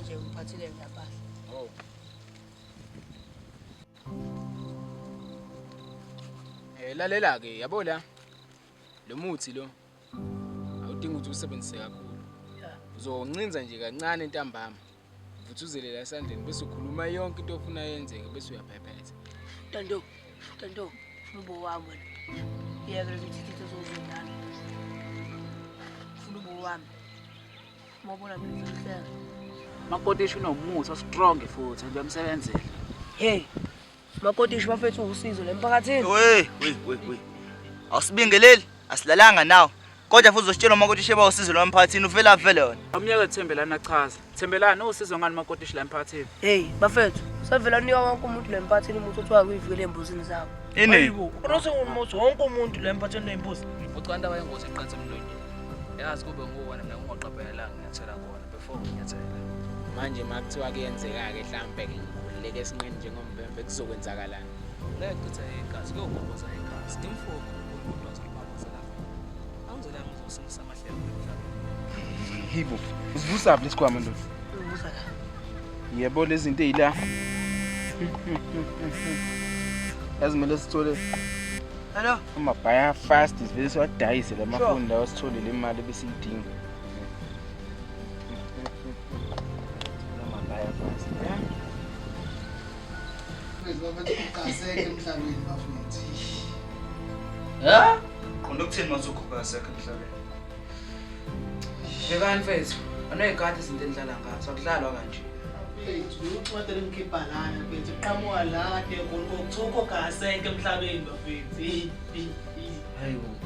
Manje ngiphathile ngiyapahla. Oh. Lalela ke yabo la. Lo muthi lo awudingi ukuthi usebenzise kakhulu. Uzoncinza nje kancane ntambama. Uvuthuzele la esandleni bese ukhuluma yonke into ofuna yenzeke bese uyaphephetha. Ntando, Ntando, ufuna ubo wami wena. Yeka lezi thithithi ozozindala. Ufuna ubo wami. Uma ubona mina uzohleka. Makotishi unomusa strong futhi nje uyamsebenzela. Hey, Makotishi bafethu usizo lemphakathini. We, we, we, we. Awusibingeleli, asilalanga nawe. Kodwa futhi uzositshela umakotishi eba usizo lwemphakathini uvela vele wena. Awumyeke Thembelani achaze. Thembelani usizo ngani makotishi la emphakathini? Hey, bafethu, sevela nika wonke umuntu lemphakathini umuthi othiwa kuyivikela embuzini zabo. Ini? Hayibo, unose umuthi wonke umuntu la emphakathini neyimbuzi. Ucanda wayengozi eqansa emlonyeni. Yazi kube nguwena mina ngingaqaphelanga nginyathela kona before nginyathela. Manje makuthiwa kuyenzeka-ke hlampe ke ngikhululeke esinqeni njengombembe kuzokwenzakalani? Ngeke chitha igazi kuyobhoboza igazi. Ngimfoko ulwazi olubabazela. Awungizelanga uzosindisa amahlelo emhlabeni. Hibo, usivusaphi lesikhwama ndoda? Ngibuza la. Yebo lezi zinto ey'la. Yazi kumele sithole Hello. amabhaya fast sivele siwadayise la mafoni lawa sithole le mali ebesiyidinga. Amabhaya fast. Yeah. Bafethu emhlabeni bafethu. Ha? Qonda ukuthini masukhupha sekho emhlabeni? Bhekani mfethu, anoyigadi izinto enidlala ngazo, akudlalwa kanje. Bafethu, ucwade lemkhipha lana mfethu qhamuka la kade khona kokuthiwa ugogo akasekho emhlabeni bafethu. Hayibo.